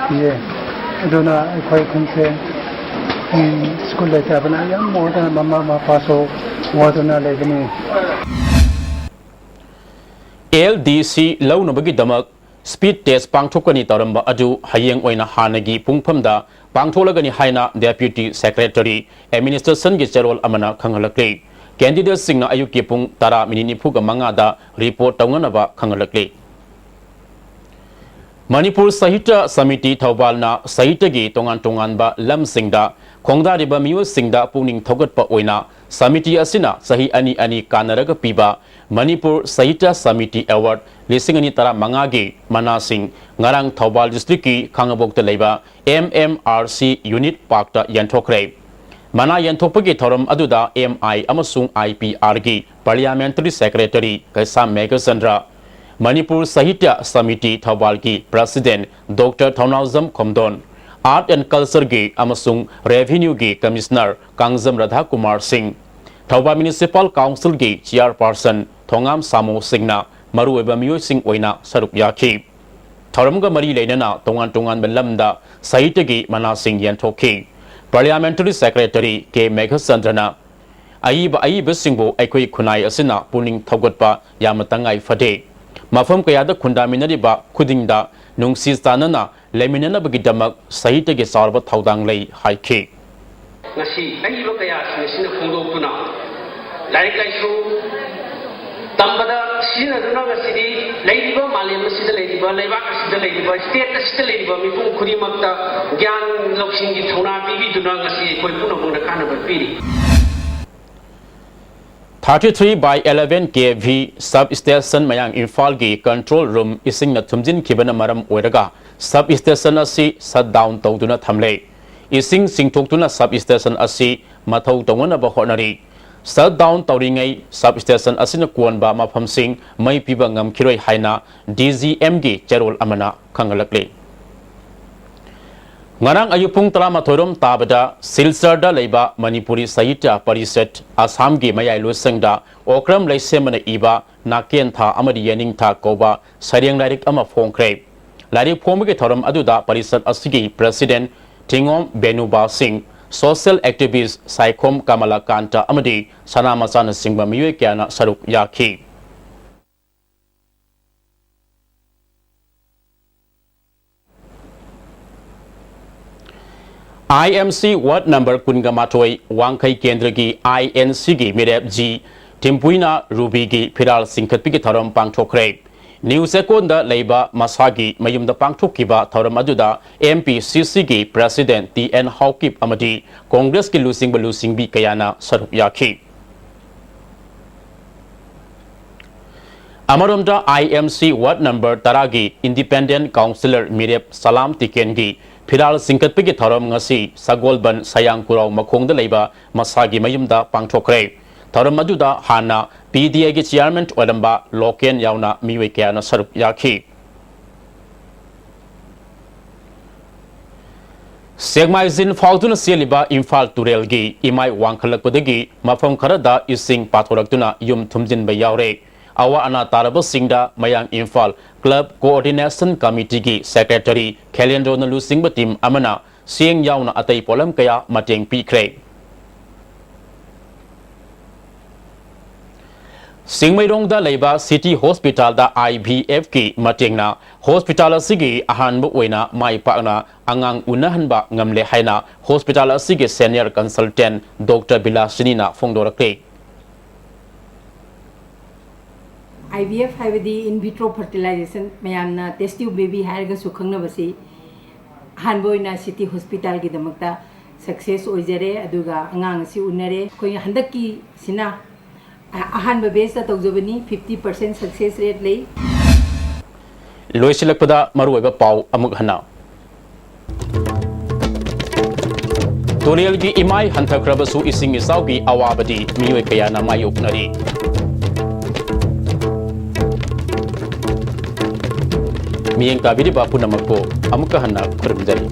ꯄꯤꯌꯦ꯫ ꯑꯗꯨꯅ ꯑꯩꯈꯣꯏ ꯈꯨꯟꯁꯦ, ꯎꯝ, ꯁ꯭ꯀꯨꯜ ꯂꯩꯇꯕꯅ ꯌꯥꯝ ꯋꯥꯗꯅ ꯃꯃꯥ ꯃꯄꯥꯁꯨ ꯋꯥꯗꯨꯅ ꯂꯩꯕꯅꯤ꯫ ꯑꯦꯜ ꯗꯤ ꯁꯤ ꯂꯧꯅꯕꯒꯤꯗꯃꯛ ꯁ꯭ꯄꯤꯗ ꯇꯦꯁ ꯄꯥꯡꯊꯣꯛꯀꯅꯤ ꯇꯧꯔꯝꯕ ꯑꯗꯨ ꯍꯌꯦꯡ ꯑꯣꯏꯅ ꯍꯥꯟꯅꯒꯤ ꯄꯨꯡꯐꯝꯗ ꯄꯥꯡꯊꯣꯛꯂꯒꯅꯤ ꯍꯥꯏꯅ ꯗꯦꯄ꯭ꯌꯨꯇꯤ ꯁꯦꯀ꯭ꯔꯦꯇꯔꯤ ꯑꯦꯗꯃꯤꯅꯤꯁꯇ꯭ꯔꯦꯁꯟꯒꯤ ꯆꯦꯔꯣꯜ ꯑꯃꯅ ꯈꯪꯍꯜꯂꯛꯂꯤ꯫ ꯀꯦꯟꯗꯤꯗꯦꯠꯁꯤꯡꯅ ꯑꯌꯨꯛꯀꯤ ꯄꯨꯡ ꯇꯔꯥ ꯃꯤꯅꯤꯠ ꯅꯤꯐꯨꯒ ꯃꯉꯥꯗ ꯔꯤꯄꯣꯔꯠ ꯇꯧꯅꯅꯕ ꯈꯪꯍꯜꯂꯛꯂꯤ꯫ ꯃꯅꯤꯄꯨꯔ ꯁꯥꯍꯤꯇ꯭ꯌ ꯁꯃꯤꯇꯤ ꯊꯧꯕꯥꯜꯅ ꯁꯥꯍꯤꯇ꯭ꯌꯒꯤ ꯇꯣꯉꯥꯟ ꯇꯣꯉꯥꯟꯕ ꯂꯝꯁꯤꯡꯗ ꯈꯣꯡꯗꯥꯔꯤꯕ ꯃꯤꯑꯣꯏꯁꯤꯡꯗ ꯄꯨꯛꯅꯤꯡ ꯊꯧꯒꯠꯄ ꯑꯣꯏꯅ ꯁꯃꯤꯇꯤ ꯑꯁꯤꯅ ꯆꯍꯤ ꯑꯅꯤ ꯑꯅꯤ ꯀꯥꯟꯅꯔꯒ ꯄꯤꯕ ꯃꯅꯤꯄꯨꯔ ꯁꯥꯍꯤꯇ꯭ꯌ ꯁꯃꯤꯇꯤ ꯑꯦꯋꯥꯔꯗ ꯂꯤꯁꯤꯡ ꯑꯅꯤ ꯇꯔꯥꯃꯉꯥꯒꯤ ꯃꯅꯥꯁꯤꯡ ꯉꯔꯥꯡ ꯊꯧꯕꯥꯜ ꯗꯤꯁꯇ꯭ꯔꯤꯛꯀꯤ ꯈꯥꯉꯕꯣꯛꯇ ꯂꯩꯕ M M R C unit ꯄꯥꯔꯛꯇ ꯌꯦꯟꯊꯣꯛꯈ꯭ꯔꯦ꯫ ꯃꯅꯥ ꯌꯦꯟꯊꯣꯛꯄꯒꯤ ꯊꯧꯔꯝ ꯑꯗꯨꯗ ꯑꯦꯝ ꯑꯥꯏ ꯑꯃꯁꯨꯡ ꯑꯥꯏ ꯄꯤ ꯑꯥꯔꯒꯤ ꯄꯥꯔꯂꯤꯌꯥꯃꯦꯟꯇꯔꯤ ꯁꯦꯀ꯭ꯔꯦꯇꯔꯤ ꯀꯩꯁꯥꯝ ꯃꯦꯘꯆꯟꯗ꯭ꯔ, ꯃꯅꯤꯄꯨꯔ ꯁꯥꯍꯤꯇ꯭ꯌ ꯁꯃꯤꯇꯤ ꯊꯧꯕꯥꯜꯒꯤ president doctor Thounaojam Khomdon, art and ꯀꯜꯆꯔꯒꯤ ꯑꯃꯁꯨꯡ ꯔꯦꯚꯤꯅ꯭ꯌꯨꯒꯤ ꯀꯃꯤꯁꯅꯔ ꯀꯥꯡꯖꯝ ꯔꯥꯙꯥꯀꯨꯃꯥꯔ ꯁꯤꯡ, ꯊꯧꯕꯥꯜ ꯃ꯭ꯌꯨꯅꯤꯁꯤꯄꯥꯜ ꯀꯥꯎꯟꯁꯤꯜꯒꯤ ꯆꯤꯌꯥꯔꯄꯥꯔꯁꯟ ꯊꯣꯉꯥꯝ ꯁꯥꯃꯨ ꯁꯤꯡꯅ ꯃꯔꯨꯑꯣꯏꯕ ꯃꯤꯑꯣꯏꯁꯤꯡ ꯑꯣꯏꯅ ꯁꯔꯨꯛ ꯌꯥꯈꯤ꯫ ꯊꯧꯔꯝꯒ ꯃꯔꯤ ꯂꯩꯅꯅ ꯇꯣꯉꯥꯟ ꯇꯣꯉꯥꯟꯕ ꯂꯝꯗ ꯁꯥꯍꯤꯇ꯭ꯌꯒꯤ ꯃꯅꯥꯁꯤꯡ ꯌꯦꯟꯊꯣꯛꯈꯤ꯫ ꯄꯥꯔꯂꯤꯌꯥꯃꯦꯟꯇꯔꯤ ꯁꯦꯀ꯭ꯔꯦꯇꯔꯤ ꯀꯦ ꯃꯦꯘꯆꯟꯗ꯭ꯔꯅ ꯑꯏꯕ ꯑꯏꯕꯁꯤꯡꯕꯨ ꯑꯩꯈꯣꯏ ꯈꯨꯟꯅꯥꯏ ꯑꯁꯤꯅ ꯄꯨꯛꯅꯤꯡ ꯊꯧꯒꯠꯄ ꯌꯥꯝꯅ ꯇꯉꯥꯏ ꯐꯗꯦ꯫ ꯃꯐꯝ ꯀꯌꯥꯗ ꯈꯨꯟꯗꯥꯃꯤꯟꯅꯔꯤꯕ ꯈꯨꯗꯤꯡꯗ ꯅꯨꯡꯁꯤ ꯆꯥꯟꯅꯅ ꯂꯩꯃꯤꯟꯅꯅꯕꯒꯤꯗꯃꯛ ꯁꯥꯍꯤꯇ꯭ꯌꯒꯤ ꯆꯥꯎꯔꯕ ꯊꯧꯗꯥꯡ ꯂꯩ ꯍꯥꯏꯈꯤ꯫ ꯉꯁꯤ ꯑꯏꯕ ꯀꯌꯥꯁꯤꯡ ꯑꯁꯤꯅ ꯐꯣꯡꯗꯣꯛꯇꯨꯅ ꯂꯥꯏꯔꯤꯛ ꯂꯥꯏꯁꯨ ꯇꯝꯕꯗ ꯁꯤꯖꯤꯟꯅꯗꯨꯅ ꯉꯁꯤꯗꯤ ꯂꯩꯔꯤꯕ ꯃꯥꯂꯦꯝ ꯑꯁꯤꯗ ꯂꯩꯔꯤꯕ, ꯂꯩꯕꯥꯛ ꯑꯁꯤꯗ ꯂꯩꯔꯤꯕ, state ꯑꯁꯤꯗ ꯂꯩꯔꯤꯕ ꯃꯤꯄꯨꯝ ꯈꯨꯗꯤꯡꯃꯛꯇ ꯒ꯭ꯌꯥꯟ ꯂꯧꯁꯤꯡꯒꯤ ꯊꯧꯅꯥ ꯄꯤꯕꯤꯗꯨꯅ ꯉꯁꯤ ꯑꯩꯈꯣꯏ ꯄꯨꯝꯅꯃꯛꯅ ꯀꯥꯟꯅꯕ ꯄꯤꯔꯤ꯫ Thirty three by eleven K V substation ꯃꯌꯥꯡ ꯏꯝꯐꯥꯜꯒꯤ control room ꯏꯁꯤꯡꯅ ꯊꯨꯝꯖꯤꯟꯈꯤꯕꯅ ꯃꯔꯝ ꯑꯣꯏꯔꯒ substation ꯑꯁꯤ shutdown ꯇꯧꯗꯨꯅ ꯊꯝꯂꯦ꯫ ꯏꯁꯤꯡ ꯆꯤꯡꯊꯣꯛꯇꯨꯅ substation ꯑꯁꯤ ꯃꯊꯧ ꯇꯧꯅꯅꯕ ꯍꯣꯠꯅꯔꯤ꯫ Shutdown ꯇꯧꯔꯤꯉꯩ substation ꯑꯁꯤꯅ ꯀꯣꯟꯕ ꯃꯐꯝꯁꯤꯡ ꯃꯩ ꯄꯤꯕ ꯉꯝꯈꯤꯔꯣꯏ ꯍꯥꯏꯅ D G M ꯒꯤ ꯆꯦꯔꯣꯜ ꯑꯃꯅ ꯈꯪꯍꯜꯂꯛꯂꯤ꯫ ꯉꯔꯥꯡ ꯑꯌꯨꯛ ꯄꯨꯡ ꯇꯔꯥꯃꯥꯊꯣꯏ ꯔꯣꯝ ꯇꯥꯕꯗ ꯁꯤꯜꯆꯔꯗ ꯂꯩꯕ ꯃꯅꯤꯄꯨꯔꯤ ꯁꯥꯍꯤꯇ꯭ꯌ ꯄꯔꯤꯁꯠ ꯑꯁꯥꯝꯒꯤ ꯃꯌꯥꯏ ꯂꯣꯏꯁꯪꯗ ꯑꯣꯀ꯭ꯔꯝ ꯂꯩꯁꯦꯝꯕꯅ ꯏꯕ ꯅꯥꯀꯦꯟꯊꯥ ꯑꯃꯗꯤ ꯌꯦꯅꯤꯡꯊꯥ ꯀꯧꯕ ꯁꯩꯔꯦꯡ ꯂꯥꯏꯔꯤꯛ ꯑꯃ ꯐꯣꯡꯈ꯭ꯔꯦ꯫ ꯂꯥꯏꯔꯤꯛ ꯐꯣꯡꯕꯒꯤ ꯊꯧꯔꯝ ꯑꯗꯨꯗ ꯄꯔꯤꯁꯠ ꯑꯁꯤꯒꯤ president ꯊꯤꯉꯣꯝ ꯕꯦꯅꯨꯕꯥ ꯁꯤꯡ, social activist ꯁꯥꯏꯈꯣꯝ ꯀꯃꯂꯥꯀꯥꯟꯇ ꯑꯃꯗꯤ ꯁꯅꯥꯃꯆꯥꯅꯆꯤꯡꯕ ꯃꯤꯑꯣꯏ ꯀꯌꯥꯅ ꯁꯔꯨꯛ ꯌꯥꯈꯤ꯫ I M C ward number ꯀꯨꯟꯒ ꯃꯥꯊꯣꯏ ꯋꯥꯡꯈꯩ ꯀꯦꯟꯗ꯭ꯔꯒꯤ I N C ꯒꯤ ꯃꯤꯔꯦꯞ ꯖꯤ ꯊꯤꯝꯄꯨꯏꯅ ꯔꯨꯕꯤꯒꯤ ꯐꯤꯔꯥꯜ ꯆꯤꯡꯈꯠꯄꯒꯤ ꯊꯧꯔꯝ ꯄꯥꯡꯊꯣꯛꯈ꯭ꯔꯦ꯫ ꯅ꯭ꯌꯨ ꯆꯦꯀꯣꯟꯗ ꯂꯩꯕ ꯃꯁꯥꯒꯤ ꯃꯌꯨꯝꯗ ꯄꯥꯡꯊꯣꯛꯈꯤꯕ ꯊꯧꯔꯝ ꯑꯗꯨꯗ M P C C ꯒꯤ president T N ꯍꯥꯎꯀꯤꯞ ꯑꯃꯗꯤ ꯀꯣꯡꯒ꯭ꯔꯦꯁꯀꯤ ꯂꯨꯆꯤꯡꯕ ꯂꯨꯆꯤꯡꯕꯤ ꯀꯌꯥꯅ ꯁꯔꯨꯛ ꯌꯥꯈꯤ꯫ ꯑꯃꯔꯣꯝꯗ, I M C ward number ꯇꯔꯥꯒꯤ independent councillor ꯃꯤꯔꯦꯞ ꯁꯂꯥꯝ ꯇꯤꯀꯦꯟꯒꯤ ꯐꯤꯔꯥꯜ ꯆꯤꯡꯈꯠꯄꯒꯤ ꯊꯧꯔꯝ ꯉꯁꯤ ꯁꯒꯣꯜꯕꯟ ꯁꯌꯥꯡ ꯈꯨꯔꯥꯎ ꯃꯈꯣꯡꯗ ꯂꯩꯕ ꯃꯁꯥꯒꯤ ꯃꯌꯨꯝꯗ ꯄꯥꯡꯊꯣꯛꯈ꯭ꯔꯦ꯫ ꯊꯧꯔꯝ ꯑꯗꯨꯗ ꯍꯥꯟꯅ P D A ꯒꯤ chairman ꯑꯣꯏꯔꯝꯕ ꯂꯣꯀꯦꯟ ꯌꯥꯎꯅ ꯃꯤꯑꯣꯏ ꯀꯌꯥꯅ ꯁꯔꯨꯛ ꯌꯥꯈꯤ꯫ ꯁꯦꯛꯃꯥꯏꯖꯤꯟ ꯐꯥꯎꯗꯨꯅ ꯆꯦꯜꯂꯤꯕ ꯏꯝꯐꯥꯜ ꯇꯨꯔꯦꯜꯒꯤ ꯏꯃꯥꯏ ꯋꯥꯡꯈꯠꯂꯛꯄꯗꯒꯤ ꯃꯐꯝ ꯈꯔꯗ ꯏꯁꯤꯡ ꯄꯥꯊꯣꯔꯛꯇꯨꯅ ꯌꯨꯝ ꯊꯨꯝꯖꯤꯟꯕ ꯌꯥꯎꯔꯦ꯫ ꯑꯋꯥ ꯑꯅꯥ ꯇꯥꯔꯕꯁꯤꯡꯗ ꯃꯌꯥꯡ ꯏꯝꯐꯥꯜ club coordination committee ꯒꯤ secretary ꯈꯦꯂꯦꯟꯗ꯭ꯔꯣꯅ ꯂꯨꯆꯤꯡꯕ team ꯑꯃꯅ ꯆꯦꯡ ꯌꯥꯎꯅ ꯑꯇꯩ ꯄꯣꯠꯂꯝ ꯀꯌꯥ ꯃꯇꯦꯡ ꯄꯤꯈ꯭ꯔꯦ꯫ ꯆꯤꯡꯃꯩꯔꯣꯡꯗ ꯂꯩꯕ ꯁꯤꯇꯤ ꯍꯣꯁꯄꯤꯇꯥꯜꯗ ꯑꯥꯏ ꯚꯤ ꯑꯦꯐꯀꯤ ꯃꯇꯦꯡꯅ ꯍꯣꯁꯄꯤꯇꯥꯜ ꯑꯁꯤꯒꯤ ꯑꯍꯥꯟꯕ ꯑꯣꯏꯅ ꯃꯥꯏ ꯄꯥꯛꯅ ꯑꯉꯥꯡ ꯎꯅꯍꯟꯕ ꯉꯝꯂꯦ ꯍꯥꯏꯅ ꯍꯣꯁꯄꯤꯇꯥꯜ ꯑꯁꯤꯒꯤ ꯁꯦꯅꯤꯌꯔ ꯀꯟꯁꯜꯇꯦꯟ ꯗꯣꯛꯇꯔ ꯕꯤꯂꯥꯁꯤꯅꯤꯅ ꯐꯣꯡꯗꯣꯔꯛꯂꯤ꯫ ꯑꯥꯏ ꯚꯤ ꯑꯦꯐ ꯍꯥꯏꯕꯗꯤ in vitro fertilization, ꯃꯌꯥꯝꯅ test tube baby ꯍꯥꯏꯔꯒꯁꯨ ꯈꯪꯅꯕꯁꯤ ꯑꯍꯥꯟꯕ ꯑꯣꯏꯅ ꯁꯤꯇꯤ ꯍꯣꯁꯄꯤꯇꯥꯜꯒꯤꯗꯃꯛꯇ ꯁꯛꯁꯦꯁ ꯑꯣꯏꯖꯔꯦ꯫ ꯑꯗꯨꯒ ꯑꯉꯥꯡ ꯑꯁꯤ ꯎꯅꯔꯦ꯫ ꯑꯩꯈꯣꯏ ꯍꯟꯗꯛꯀꯤꯁꯤꯅ ꯑ- ꯑꯍꯥꯟꯕ ꯕꯦꯁꯇ ꯇꯧꯖꯕꯅꯤ꯫ ꯐꯤꯐꯇꯤ ꯄꯥꯔꯁꯦꯟ ꯁꯛꯁꯦꯁ ꯔꯦꯠ ꯂꯩ꯫ ꯂꯣꯏꯁꯤꯜꯂꯛꯄꯗ ꯃꯔꯨꯑꯣꯏꯕ ꯄꯥꯎ ꯑꯃꯨꯛ ꯍꯟꯅ꯫ ꯇꯨꯔꯦꯜꯒꯤ ꯏꯃꯥꯏ ꯍꯟꯊꯈ꯭ꯔꯕꯁꯨ ꯏꯁꯤꯡ ꯏꯆꯥꯎꯒꯤ ꯑꯋꯥꯕꯗꯤ ꯃꯤꯑꯣꯏ ꯀꯌꯥꯅ ꯃꯥꯌꯣꯛꯅꯔꯤ꯫ ꯃꯤꯠꯌꯦꯡ ꯇꯥꯕꯤꯔꯤꯕ ꯄꯨꯝꯅꯃꯛꯄꯨ ꯑꯃꯨꯛꯀ ꯍꯟꯅ ꯈꯨꯔꯨꯝꯖꯔꯤ꯫